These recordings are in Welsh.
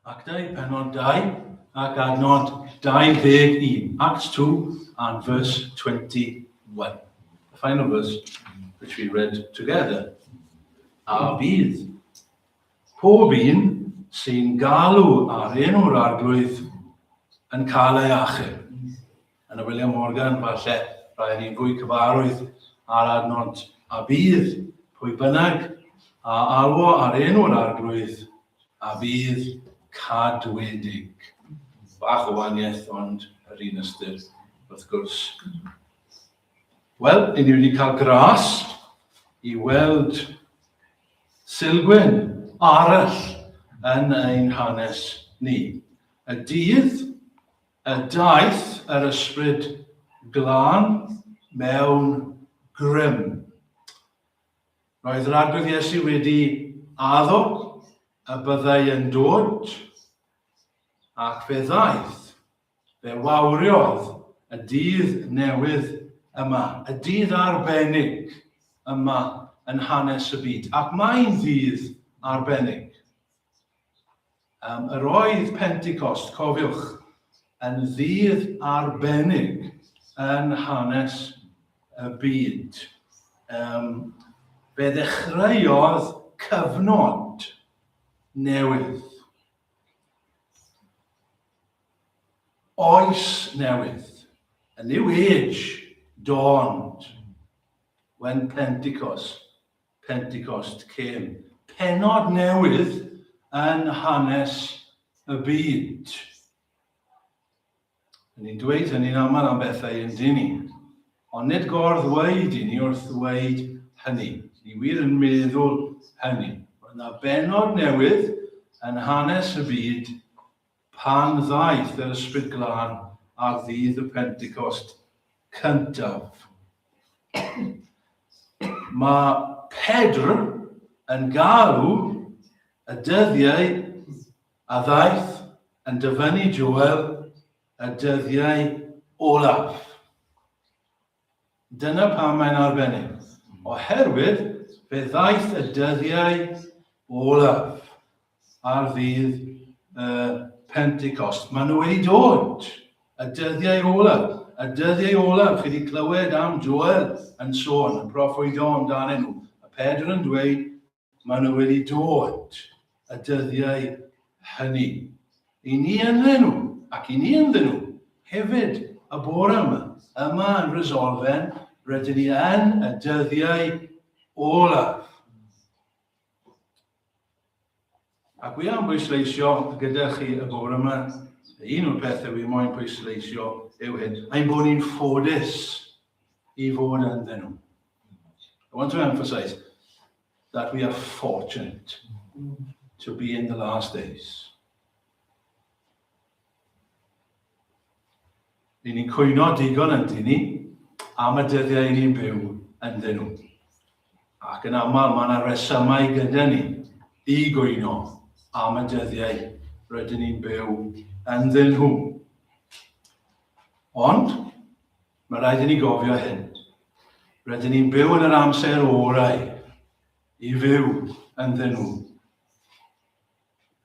Actau penod 2 ac adnod 21. Acts 2 and verse 21. The final verse which we read together. A bydd pob un sy'n galw ar enw'r arglwydd yn cael ei achub. Yn y William Morgan, falle, rhai ni'n fwy cyfarwydd â'r adnod a bydd pwy bynnag a alwo ar enw'r arglwydd a fydd cadwedig. Bach o waniaeth, ond yr un ystyr, wrth gwrs. Wel, i ni wedi cael gras i weld Silgwyn arall yn ein hanes ni. Y dydd Y daeth yr Ysbryd Glân mewn grym. Roedd yr Arglwydd Iesu wedi addo y byddai yn dod, ac fe ddaeth. Fe wawriodd y dydd newydd yma, y dydd arbennig yma yn hanes y byd. Ac mae'n ddydd arbennig. Um, yr oedd Pentecost, cofiwch, yn ddydd arbennig yn hanes y byd. Um, fe ddechreuodd cyfnod newydd. Oes newydd. A new age dawned when Pentecost Pentecost came. Pennod newydd yn hanes y byd. Yn ni'n dweud hynny'n aml am bethau yn dyn ni. Ond nid gor-ddweud i ni wrth ddweud hynny. Ni wir yn meddwl hynny. Roedd yna bennod newydd yn hanes y byd pan ddaeth yr Ysbryd Glân ar ddydd y Pentecost cyntaf. Mae Pedr yn galw y dyddiau a ddaeth yn dyfynnu Joel y dyddiau olaf. Dyna pam mae'n arbennig, oherwydd fe ddaeth y dyddiau olaf ar ddydd y Pentecost. Maen nhw wedi dod, y dyddiau olaf. Y dyddiau olaf, chi wedi clywed am Joel yn sôn, yn proffwydo amdanyn nhw. A Pedr yn dweud, Maen nhw wedi dod y dyddiau hynny. I ni ynddyn nhw, ac i ni ynddyn nhw hefyd y bore yma, yma yn Resolfen, rydyn ni yn y dyddiau olaf. Ac wi am bwysleisio gyda chi y bore yma, un o'r pethau wi moyn pwysleisio yw hyn, ein bod ni'n ffodus i fod ynddyn nhw. I want to emphasize that we are fortunate to be in the last days. Ni'n ni'n cwyno digon yn dyn ni am y dyddiau ni'n byw ynddyn nhw. Ac yn aml mae yna resymau gyda ni i gwyno am y dyddiau rydyn ni'n byw ynddyn nhw. Ond, Mae rhaid i ni gofio hyn. Rydyn ni'n byw yn yr amser orau i fyw ynddyn nhw.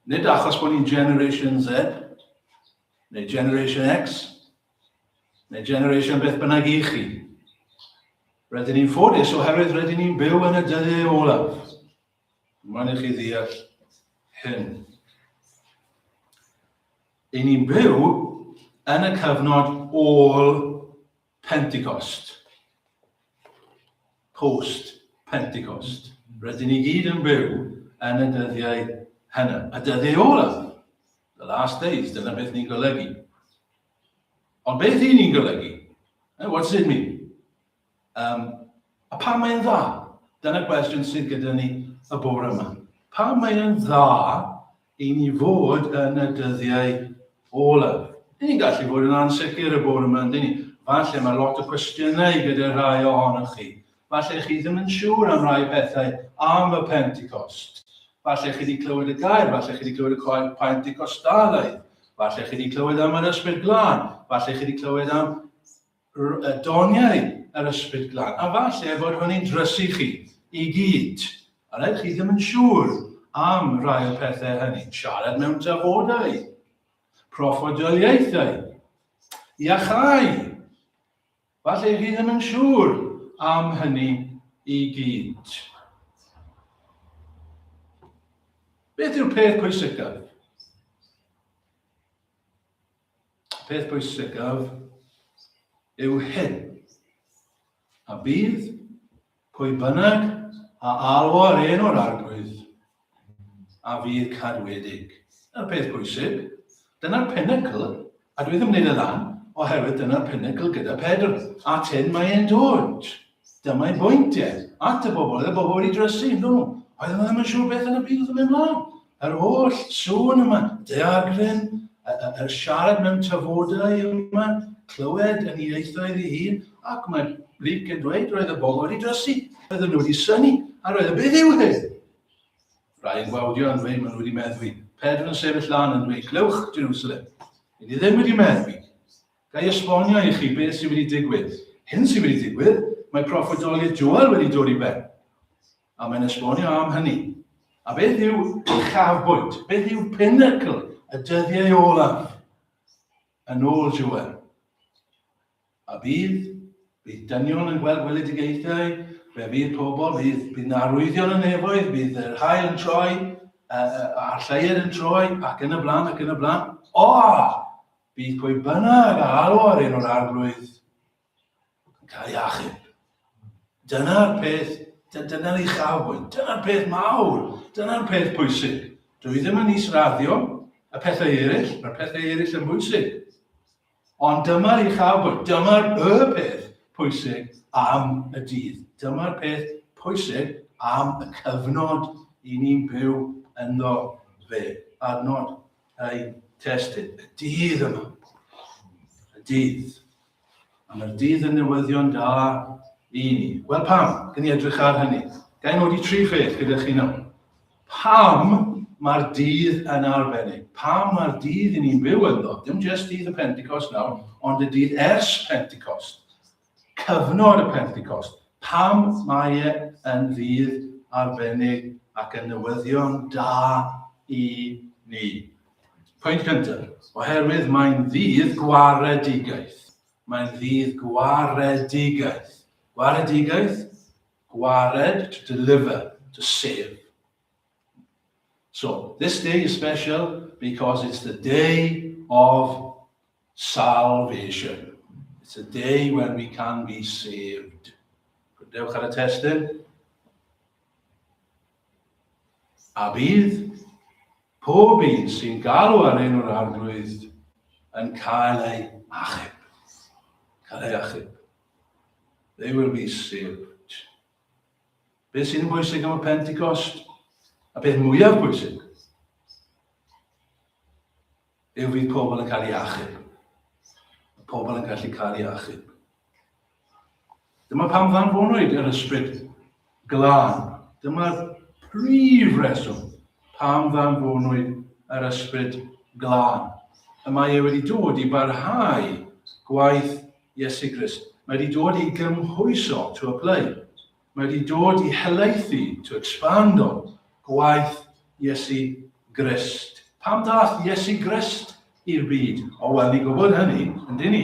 Nid achos bod ni'n Generation Z, neu Generation X, neu Generation beth bynnag i chi. Rydyn ni'n ffodus oherwydd rydyn ni'n byw yn y dyddiau olaf. Mae'n i chi ddeall hyn. Yn ni'n byw yn y cyfnod ôl Pentecost. Post Pentecost. Rydyn ni gyd yn byw yn y dyddiau hynny. Y dyddiau olaf. The last days, dyna beth ni'n golygu. Ond beth i ni'n golygu? Eh, what does it mean? Um, a pam mae'n dda? Dyna gwestiwn sydd gyda ni y bore yma. Pam mae'n dda i ni fod yn y dyddiau olaf? Dyn ni'n gallu fod yn ansicr y bore yma, dyn ni? Falle mae lot o cwestiynau gyda rhai ohonoch chi. Falle chi ddim yn siŵr am rai pethau am y Pentecost. Falle chi wedi clywed y gair, falle chi wedi clywed y coed Pentecostalaidd. Falle chi wedi clywed am yr Ysbryd Glân. Falle chi wedi clywed am y doniau yr Ysbryd Glân. A falle fod hynny'n drysu chi i gyd. A rhaid chi ddim yn siŵr am rai o'r pethau hynny. Siarad mewn tafodau, proffwydoliaethau, iachau. Falle chi ddim yn siŵr am hynny i gyd. Beth yw'r peth pwysicaf? Peth pwysicaf yw hyn. A bydd pwy bynnag a alw ar enw'r Arglwydd a fydd cadwedig. Dyna'r peth pwysig. Dyna'r pinnacle, a dwi ddim yn gwneud y lan, oherwydd dyna'r pinnacle gyda Pedr. At hyn mae e'n dod. Dyma'i bwynt e, at y bobl, oedd y bobl wedi drysu, yn nhw. Oedd nhw ddim yn siŵr beth yn y byd oedd yn mynd mlaen. Yr holl sŵn yma, daeargryn, y siarad mewn tafodau yma, clywed yn ieithoedd ei hun, ac mae Luc yn dweud roedd y bobl wedi drysu, roedden nhw wedi synnu, a roedd y beth yw hyn? Rai yn gwawdio yn dweud maen nhw wedi meddwi. Pedr yn sefyll lan yn dweud, clywch Jerusalem, ni ddim wedi meddwi, Ga i esbonio i chi beth sydd wedi digwydd? Hyn sydd wedi digwydd, mae proffwydoliaeth Joel wedi dod i ben. A mae'n esbonio am hynny. A beth yw uchafbwynt? Beth yw pinnacle y dyddiau olaf yn ôl Joel? A bydd, bydd dynion yn gweld gweledigaethau, fe fydd pobl, bydd, bydd na arwyddion yn nefoedd, bydd yr haul yn troi, a'r lleuad yn troi, ac yn y blaen, ac yn y blaen. O! Bydd pwy bynnag a alw ar enw'r Arglwydd yn cael ei achub. Dyna'r peth, dyna'r uchafbwynt, dyna'r peth mawr, dyna'r peth pwysig. Dwi ddim yn israddio y pethau eraill, mae'r pethau eraill yn bwysig. Ond dyma'r uchafbwynt, dyma'r y peth pwysig am y dydd. Dyma'r peth pwysig am y cyfnod i ni'n byw ynddo fe. Adnod ei testun, y dydd yma. Y dydd. A mae'r dydd yn newyddion da i ni. Wel pam? Gyn i edrych ar hynny. Ga i nodi tri pheth gyda chi nawr. Pam mae'r dydd yn arbennig? Pam mae'r dydd i ni'n byw ynddo? Dim jyst dydd y Pentecost nawr, ond y dydd ers Pentecost. Cyfnod y Pentecost. Pam mae e yn ddydd arbennig ac yn newyddion da i ni? Pwynt cyntaf, oherwydd mae'n ddydd gwaredigaeth. Mae'n ddydd gwaredigaeth. Gwaredigaeth, gwared, to deliver, to save. So, this day is special because it's the day of Salvation. It's a day when we can be saved. Dewch ar y testun. A bydd pob un sy'n galw ar enw'r Arglwydd yn cael ei achub. Cael ei achub. They will be saved. Beth sy'n bwysig am y Pentecost? A beth mwyaf bwysig? Yw fydd pobl yn cael ei achub. Y pobl yn gallu cael ei achub. Dyma pam ddanfonwyd yr ysbryd glân. Dyma'r prif reswm pam ddanfonwyd yr ysbryd glân. Y mae e wedi dod i barhau gwaith Iesu Grist. Mae wedi dod i gymhwyso, to apply. Mae wedi dod i helaethu, to expand on, gwaith Iesu Grist. Pam dath Iesu Grist i'r byd? O, wel, ni'n gwybod hynny, yndyn ni?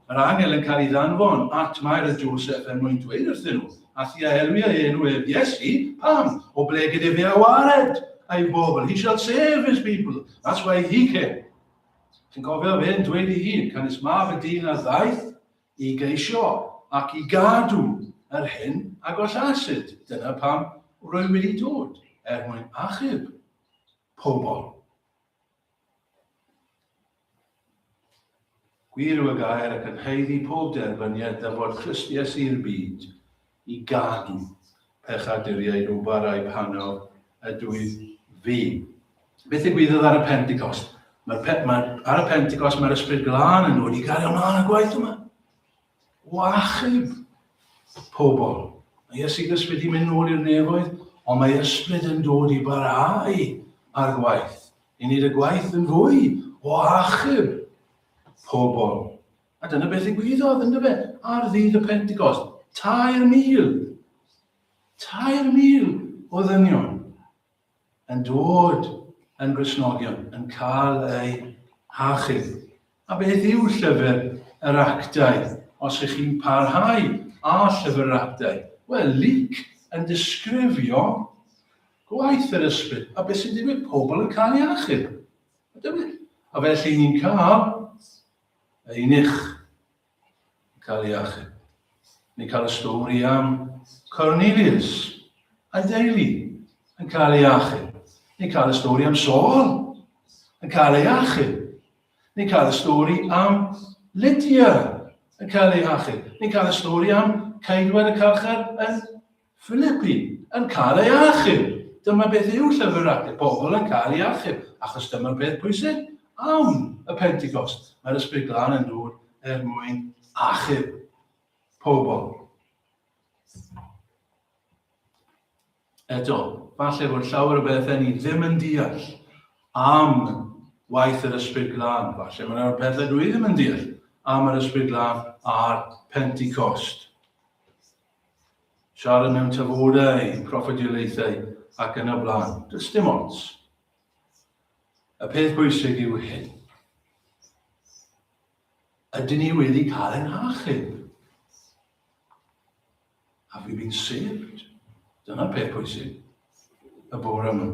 Mae'r angel yn cael ei ddanfon at Mair a Joseph er mwyn dweud wrthyn nhw, a thi a elwi ei enw ef Iesu, pam? O ble gyda fe a wared a'i bobl. He shall save his people. That's why he came. Ti'n cofio fe'n dweud ei hun, canys mab y dyn a ddaeth i geisio ac i gadw yr hyn a gollasid. Dyna pam rwy wedi dod, er mwyn achub pobl. Gwir yw y gair ac yn haeddu pob derbyniad ddyfod Crist Iesu i'r byd i gadw pechaduriaid o barau panel ydwyf fi. Beth ddigwyddodd ar y Pentecost? Mae'r pe, mae, ar y Pentecost mae'r Ysbryd Glân yn dod i gario ymlaen y gwaith yma. O achub pobl. Mae Iesu Grist wedi mynd nôl i'r nefoedd, ond mae Ysbryd yn dod i barhau ar gwaith. I wneud y gwaith yn fwy o achub pobl. A dyna beth ddigwyddodd, ynddo fe, ar ddydd y Pentecost. 3,000. 3,000 o ddynion. yn dod yn Gristnogion, yn cael eu hachub. A beth yw llyfr yr Actau, os ych chi'n parhau â llyfr yr Actau? Wel, Luc yn disgrifio gwaith yr ysbryd, a beth sy'n digwydd? Pobl yn cael eu achub. A felly ni'n cael y unig yn cael ei achub. Ni'n cael y stori am Cornelius a'i deulu yn cael ei achub. Ni'n cael y stori am Saul yn cael ei achub. Ni'n cael y stori am Lydia yn cael ei achub. Ni'n cael y stori am Ceidwad y Carchar yn Philippi yn cael ei achub. Dyma beth yw llyfr achub, pobl yn cael ei achub, achos dyma'r peth pwysig am y Pentecost. Mae'r Ysbryd Glân yn dod er mwyn achub pobl. Eto, falle fod llawer o bethau ni ddim yn deall am waith yr Ysbryd Glân. Falle mae yna pethau dwi ddim yn deall am yr Ysbryd Glân a'r Pentecost. Siarad mewn tafodau, proffwydoliaethau ac yn y blaen. Does dim ots. Y peth bwysig yw hyn. Ydyn ni wedi cael ein hachub? Have we been saved? Dyna'r peth pwysig. Y bore yma.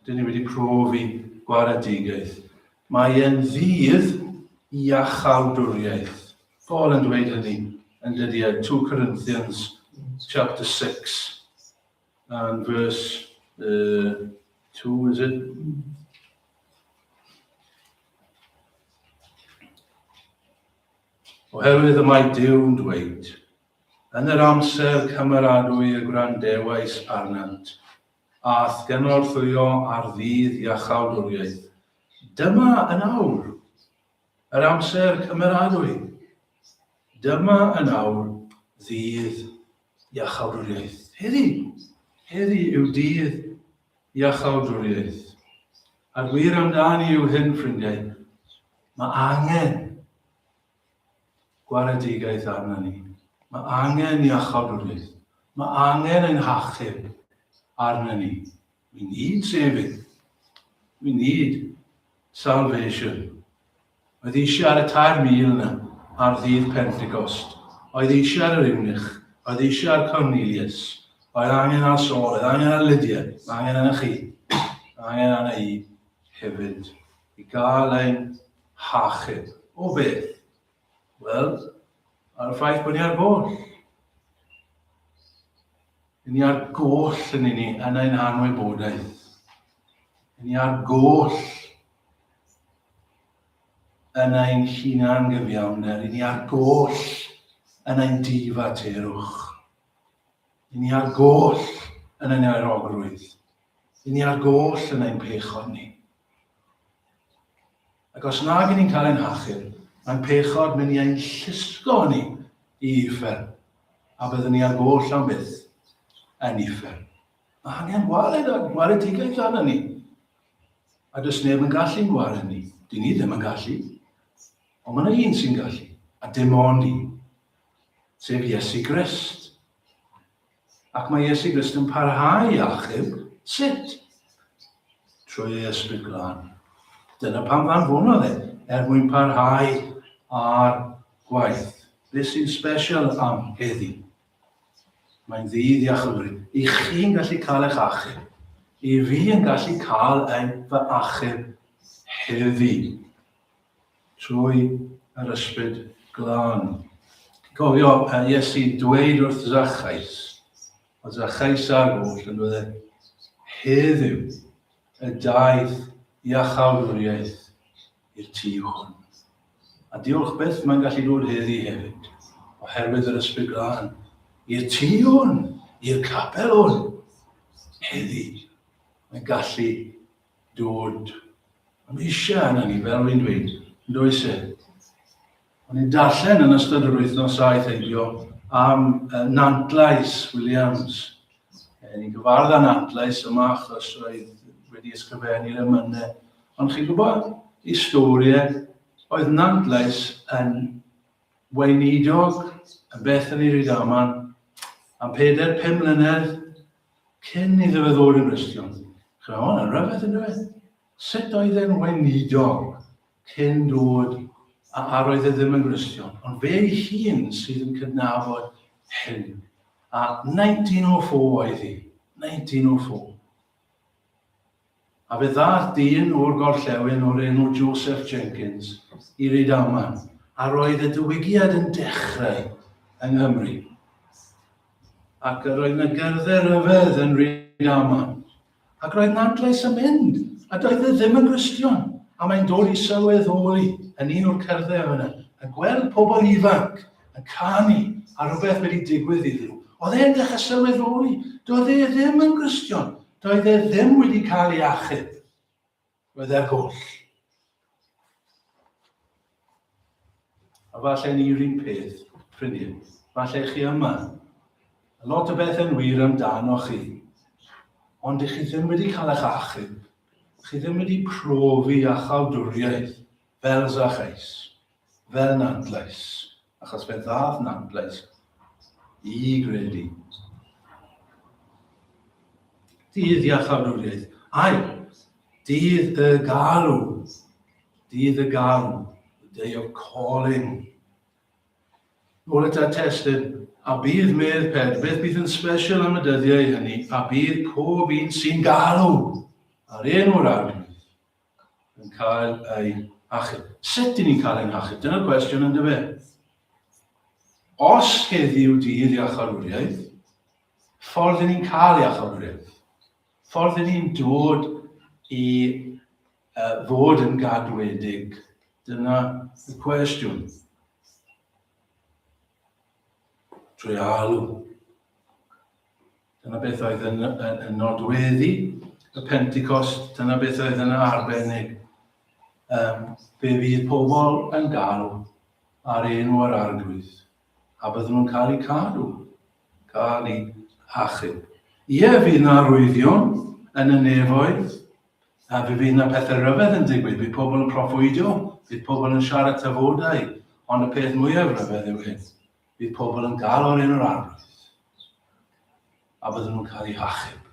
Dyn ni wedi profi gwaredigaeth. Mae e'n ddydd iachawdwriaeth. Paul yn dweud hynny yn dydy e, 2 Corinthians chapter 6 and verse 2, is it? Oherwydd y mae Duw'n dweud, yn yr amser cymeradwy y gwrandewais arnant, A'th gynorthwyo ar ddydd iachawdwriaeth. Dyma yn awr, yr amser cymeradwy. Dyma yn awr ddydd iachawdwriaeth. Heddi, heddi yw dydd iachawdwriaeth. A'r gwir amdani yw hyn, ffrindiau, mae angen gwaredigaeth arna ni. Mae angen iachawdwriaeth. Mae angen ein hachub arna ni. We need saving. We need salvation. Oedd eisiau ar y 3,000 yna ar ddydd Pentecost. Oedd eisiau ar yr eunuch. Oedd eisiau ar Cornelius. Oedd angen ar Saul. Oedd angen ar Lydia. Mae angen arna chi. Mae angen arna i hefyd. I gael ein hachub. O beth? Wel, ar y ffaith bod ni ar goll. Ni ar goll yn ni yn ein hanwybodaeth. Ni ar goll yn ein hunan gyfiawnder. Ni ar goll yn ein difaterwch. Ni ar goll yn ein aerogrwydd. Ni ar goll yn ein pechod ni. Ac os nag ni'n cael ein hachub, mae'n pechod mynd i ein llusgo ni i uffern, a byddwn ni ar goll am byth yn uffern. Mae angen gwared a gwaredigaeth arno ni. A does neb yn gallu'n gwared ni. Dyn ni ddim yn gallu. Ond mae yna un sy'n gallu, a dim ond un, sef Iesu Grist. Ac mae Iesu Grist yn parhau i achub. Sut? Trwy ei Ysbryd Glân. Dyna pam ddanfonodd e, er mwyn parhau â'r gwaith. Beth sy'n special am heddi? Mae'n ddydd iachawdwriaeth. I chi'n gallu cael eich achub. I fi yn gallu cael ein fy achub heddi. Trwy yr Ysbryd Glân. Cofio Iesu dweud wrth Zachaus, oedd Zachaus ar goll yn dweud e, heddiw y daeth iachawdwriaeth i'r tŷ hwn. A diolch byth mae'n gallu dod heddi hefyd, oherwydd yr Ysbryd Glân, i'r tŷ hwn, i'r capel hwn, heddi. Mae'n gallu dod. Mae eisiau arna ni, fel fi'n dweud, yn does e? O'n i'n darllen yn ystod yr wythnos aeth heibio am Nantlais Williams. E, ni'n gyfardd â Nantlais yma achos oedd wedi ysgrifennu'r emynau. Ond chi'n gwybod, i storiau, oedd Nantlais yn weinidog yn Bethany Rhydaman am 4-5 mlynedd. Cyn iddo fe ddod yn Gristion. Chymod, hwn yn rhyfedd yn dweud. Sut oedd e'n weinidog cyn dod a, a roedd e ddim yn Gristion. Ond fe ei hun sydd yn cydnabod hyn. A 1904 oedd hi. 1904. A fe ddaeth dyn o'r gorllewin o'r enw Joseph Jenkins i Rydaman, a roedd y diwygiad yn dechrau yng Nghymru. Ac yr oedd 'na gyrddau rhyfedd yn Rydaman. Ac roedd Nantlais yn mynd, a doedd e ddim yn Gristion. A mae'n dod i sylweddoli yn un o'r cyrddau yna, yn gweld pobl ifanc yn canu a rhywbeth wedi digwydd iddyn nhw. Oedd e'n dechrau sylweddoli, doedd e ddim yn Gristion, Doedd e ddim wedi cael ei achub. Roedd e ar goll. A falle ni'r un peth, ffrindiau. Falle chi yma. A lot o bethau'n wir amdano chi. Ond ych chi ddim wedi cael eich achub. Chi ddim wedi profi achawdwriaeth fel Zacheus, fel Nantlais. Achos fe ddath Nantlais i gredu. Dydd iachawdwriaeth. Ai, dydd y galw. Dydd y galw. The day of calling. Nôl at y testun, a bydd medd Ped, beth bydd yn special am y dyddiau hynny, a bydd pob un sy'n galw ar enw'r Arglwydd yn cael ei achub. Sut dyn ni'n cael ein hachub? Dyna'r cwestiwn yn dyfe. Os heddiw dydd iachawdwriaeth, ffordd dyn ni'n cael iachawdwriaeth, ffordd dyn ni'n dod i uh, fod yn gadwedig, dyna y cwestiwn. Trwy alw. Dyna beth oedd yn, yn, yn nodweddu y Pentecost, dyna beth oedd yn arbennig. Um, fe fydd pobl yn galw ar enw yr arglwydd, a byddwn nhw'n cael eu cadw, cael eu hachub. Ie, fydd na arwyddion yn y nefoedd, a fe fydd na pethau rhyfedd yn digwydd, bydd pobl yn proffwydio, bydd pobl yn siarad tafodau, ond y peth mwyaf rhyfedd yw hyn, bydd pobl yn galw ar enw'r arglwydd a bydden nhw'n cael eu hachub.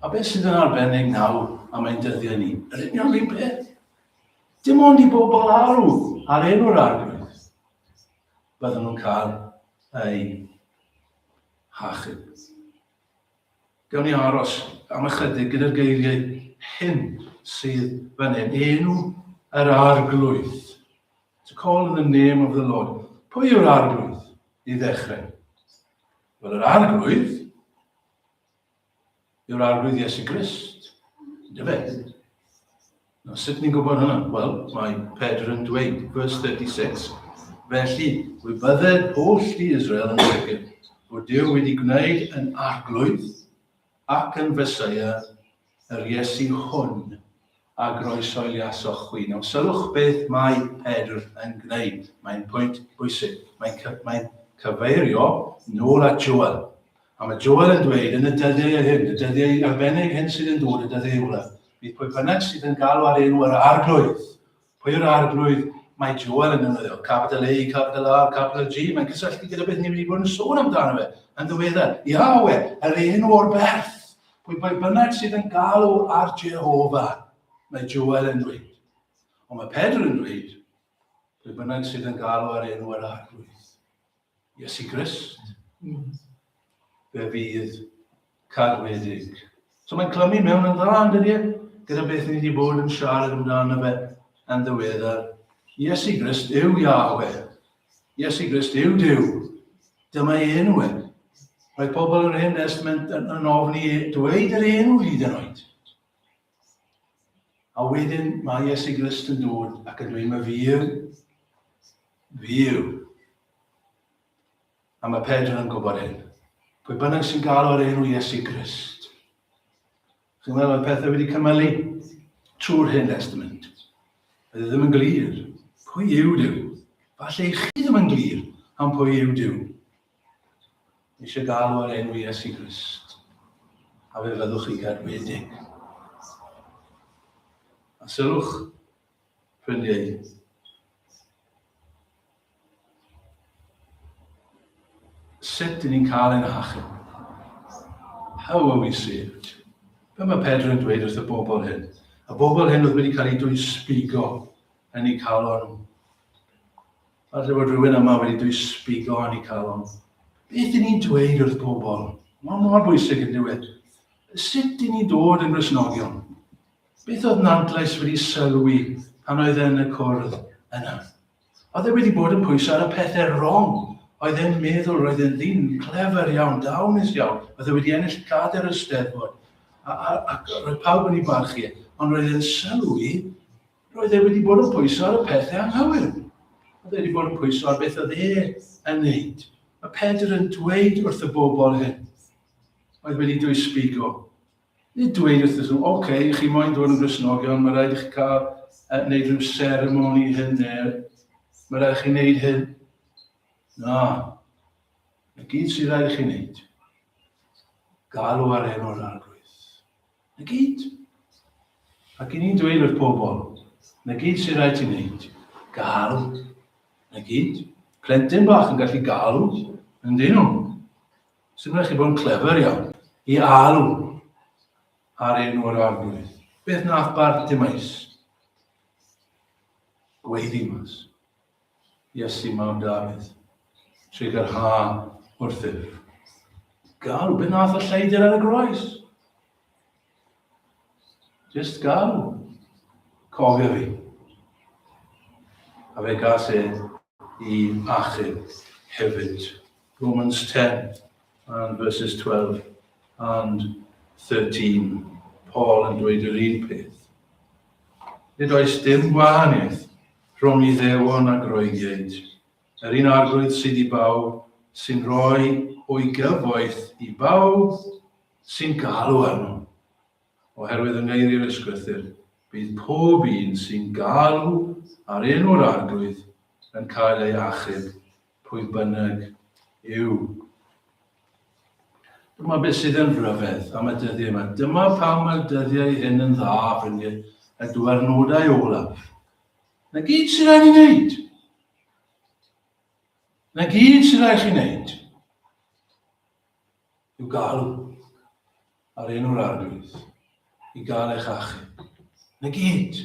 A beth sydd yn arbennig nawr am ein dyddiau ni? Yr union un peth. Dim ond i bobl alw ar enw'r arglwydd bydden nhw'n cael eu hachub. Gawn ni aros am ychydig gyda'r geiriau hyn sydd fan hyn. Enw yr arglwydd. To call in the name of the Lord. Pwy yw'r arglwydd i ddechrau? Wel, yr arglwydd yw'r arglwydd Iesu Grist. Yndyfe? fe? Nawr, sut ni'n gwybod hynna? Wel, mae Pedr yn dweud, verse 36, Felly, wybydded holl di Israel yn sicr, bod Duw wedi gwneud yn arglwydd ac yn Feseia yr Iesu hwn a groesoeliasoch chwi. Nawr, sylwch beth mae Pedr yn gwneud. Mae'n pwynt bwysig. Mae'n mae cyfeirio nôl at Joel. A mae Joel yn dweud yn y dyddiau hyn, y dyddiau arbennig hyn sydd yn dod, y dyddiau olaf, bydd pwy bynnag sydd yn galw ar enw yr arglwydd. Pwy yw'r arglwydd? Mae Joel yn defnyddio capital A, capital R, capital G. Mae'n cysylltu gyda beth ni wedi bod yn sôn amdano fe yn ddiweddar. Yahweh, yr enw o'r berth. Pwy pwy bynnag sydd yn galw ar Jehovah, mae Joel yn dweud. Ond mae Pedr yn dweud, pwy bynnag sydd yn galw ar enw yr arglwydd. Iesu Grist, fe fydd cadwedig. So mae'n clymu mewn yn dda, yn dydy e? Gyda beth ni wedi bod yn siarad amdano fe yn ddiweddar. Iesu Grist yw Yahweh. Iesu Grist yw Duw. Dyma ei enw e. Roedd pobl yn yr Hen Testament yn, yn ofni dweud yr enw hyd yn oed. A wedyn mae Iesu Grist yn dod ac yn dweud, mae fi yw, fi yw. A mae Pedr yn gwybod hyn. Pwy bynnag sy'n galw ar enw Iesu Grist. Chi'n meddwl oedd pethau wedi cymylu trwy'r Hen Testament. Oedd e ddim yn glir. Pwy yw Duw? Falle i chi ddim yn glir am pwy yw Duw. Eisiau galw ar enw Iesu Grist. A fe fyddwch chi gadwedig. A sylwch, ffrindiau, Sut dyn ni'n cael ein hachub? How are we saved? Be mae Pedr yn dweud wrth y bobl hyn? Y bobl hyn oedd wedi cael eu dwysbigo yn eu calon. Falle bod rhywun yma wedi dwysbigo yn eu calon. Beth dyn ni'n dweud wrth bobl? Mae mor bwysig yn dweud. Sut dyn ni'n dod yn Gristnogion? Beth oedd Nantlais wedi sylwi pan oedd yn y cwrdd yna? Oedd e wedi bod yn pwyso ar y pethau wrong. Oedd e'n meddwl, roedd e'n ddyn clefer iawn, dawnus iawn. Oedd e wedi ennill gadair y Steddfod. A, a, ac roedd pawb yn ei barchu e. Ond roedd e'n sylwi, roedd e wedi bod yn pwyso ar y pethau anghywir. Oedd e wedi bod yn pwyso ar beth oedd e yn wneud. Mae Pedr yn dweud wrth y bobl hyn, oedd wedi dwysbigo, Nid dweud wrthyn nhw, oce, okay, chi moyn dod yn Gristnogion, mae rhaid i chi cael wneud rhyw seremoni hyn neu mae rhaid i chi wneud hyn. Na. Na gyd sydd rhaid i chi wneud. Galw ar enw'r Arglwydd. Na gyd. Ac i ni'n dweud wrth pobl, na gyd sydd rhaid ti wneud. Galw. Na gyd. Plentyn bach yn gallu galw, yn dyn nhw. Sy'n rhaid chi bod yn clefer iawn i alw ar enw'r Arglwydd. Beth nath Bartimaeus? Gweiddi mas. Iesu mab Dafydd. Trugarha wrthyf. Galw, beth nath y lleidr ar y groes? Just galw. Cofio fi. A fe gas e i achub hefyd. Romans 10 and verses 12 and 13. Paul yn dweud yr un peth. Nid oes dim gwahaniaeth rhwng Iddewon a Groegiaid. Yr un arglwydd sydd i bawb, sy'n rhoi o'i gyfoeth i bawb sy'n galw arno. Oherwydd yng ngeiriau'r Ysgrythur, bydd pob un sy'n galw ar enw'r Arglwydd yn cael ei achub, pwy bynnag yw. Dyma beth sydd yn rhyfedd am y dyddiau yma. Dyma pam mae'r dyddiau hyn yn dda, ffrindiau, y diwrnodau olaf. Na gyd sydd rhaid i wneud. Na gyd sydd rhaid chi wneud yw galw ar enw'r Arglwydd i gael eich achub. Na gyd.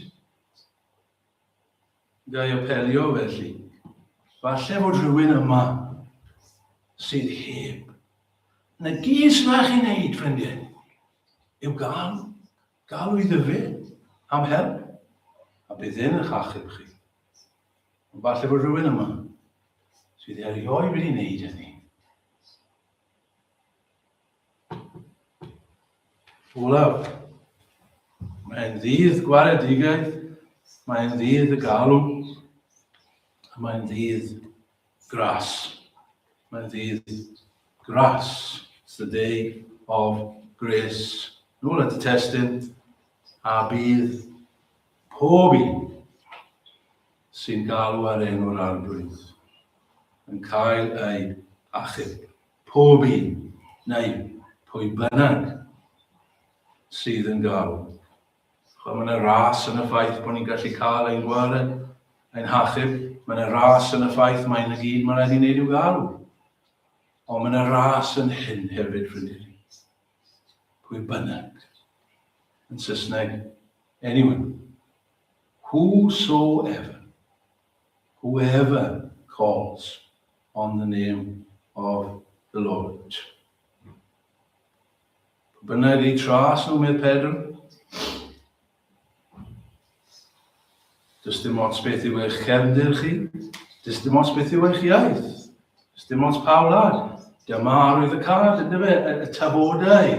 Ga i apelio felly. Falle fod rhywun yma sydd heb. Na gyd sy'n rhaid chi wneud, ffrindiau, yw gael, galw iddo fe am help, a bydd e'n eich achub chi. Ond falle fod rhywun yma sydd erioed wedi wneud hynny. Olaf, mae'n ddydd gwaredigaeth, mae'n ddydd y galw, a mae'n ddydd gras. Mae'n ddydd gras. It's the day of grace. Nôl at y testun, a bydd pob un sy'n galw ar enw'r Arglwydd yn cael ei achub. Pob un, neu pwy bynnag sydd yn galw. Chwa, mae yna ras yn y ffaith bod ni'n gallu cael ein gwared, ein hachub. Mae yna ras yn y ffaith mae yna gyd mae'n rhaid i wneud i'w galw. Ond mae yna ras yn hyn hefyd, ffrindiau. Pwy bynnag. Yn Saesneg, anyone. Whosoever. Whoever calls on the name of the Lord. Pwy bynnag eu tras nhw, medd Pedr. Does dim ots beth yw eich cefndir chi. Does dim ots beth yw eich iaith. Does dim ots pa wlad. Dyma arwydd y cad, ynddo fe, y, y tafodau.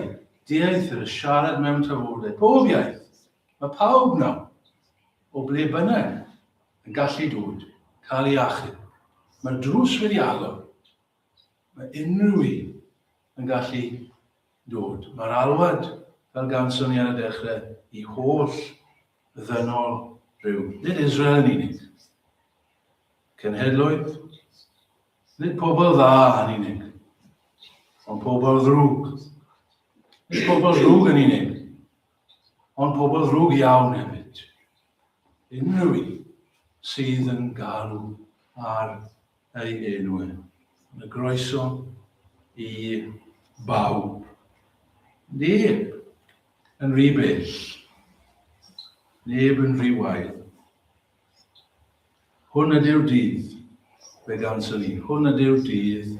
Dieithr, y siarad mewn tafodau. Pob iaith. Mae pawb nawr, o ble bynnag, yn gallu dod, cael ei achub. Mae'r drws wedi agor. Mae unrhyw un yn gallu dod. Mae'r alwad, fel ganson ni ar y dechrau, i holl ddynol rhyw. Nid Israel yn unig. Cenhedloedd, nid pobl dda yn unig, ond pobl ddrwg. Nid pobl ddrwg yn unig, Ond pobl ddrwg iawn hefyd. Unrhyw un sydd yn galw ar ei enw e. Yn y groeso i bawb. Neb yn rhy bell. Neb yn rhy wael. Hwn ydyw'r dydd, fe ganson ni, hwn ydyw'r dydd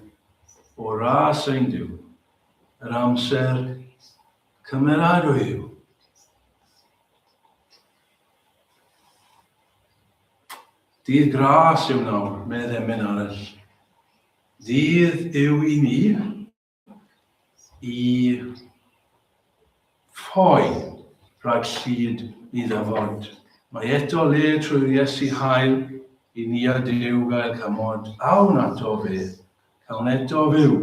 o ras ein Duw, yr amser cymeradwy yw. Dydd gras yw nawr, medd emyn arall. Dydd yw i ni i ffoi rhag llid i ddyfod. Mae eto le trwy'r Iesu hael i ni a Duw gael cymod. Awn ato fe, cawn eto fyw.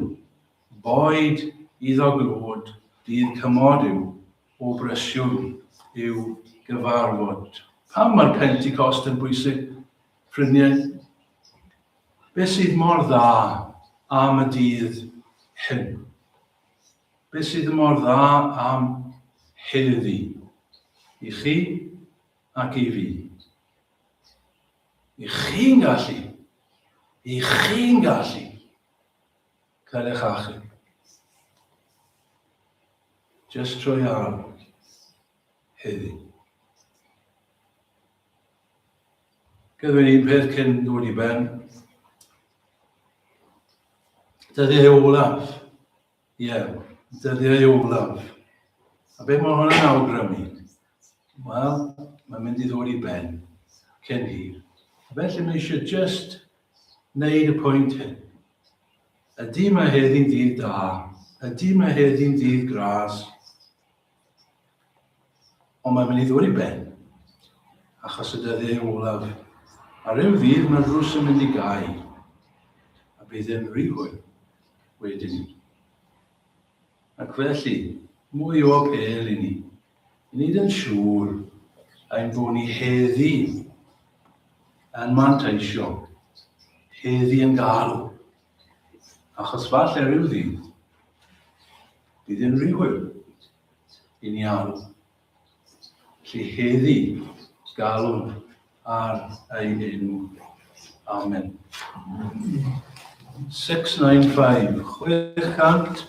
Boed iddo glod, dydd cymod yw, o brysiwn i'w gyfarfod. Pam mae'r Pentecost yn bwysig, ffrindiau? Beth sydd mor dda am y dydd hyn? Beth sydd mor dda am heddi? I chi ac i fi. I chi'n gallu, i chi'n gallu cael eich achub. Just trwy alw heddi. Gyda un peth cyn dod i ben. Dyddiau olaf. Ie, yeah, dyddiau olaf. A beth mae hwnna'n awgrymu? Wel, mae'n mynd i ddod i ben cyn hir. A felly mae eisiau just wneud y pwynt hyn. Ydy mae heddi'n ddydd da? Ydy mae heddi'n ddydd gras? Ond mae'n mynd i ddod i ben, achos y dyddiau olaf. A rhyw ddydd mae'r drws yn mynd i gau, a bydd e'n rhy hwyr wedyn. Ac felly, mwy o apêl i ni, i wneud yn siŵr ein bod ni heddi yn manteisio, heddi yn galw, achos falle rhyw ddydd, bydd yn rhy hwyr i ni alw. Felly heddi galwn ar ei enw. Amen. 695, 695.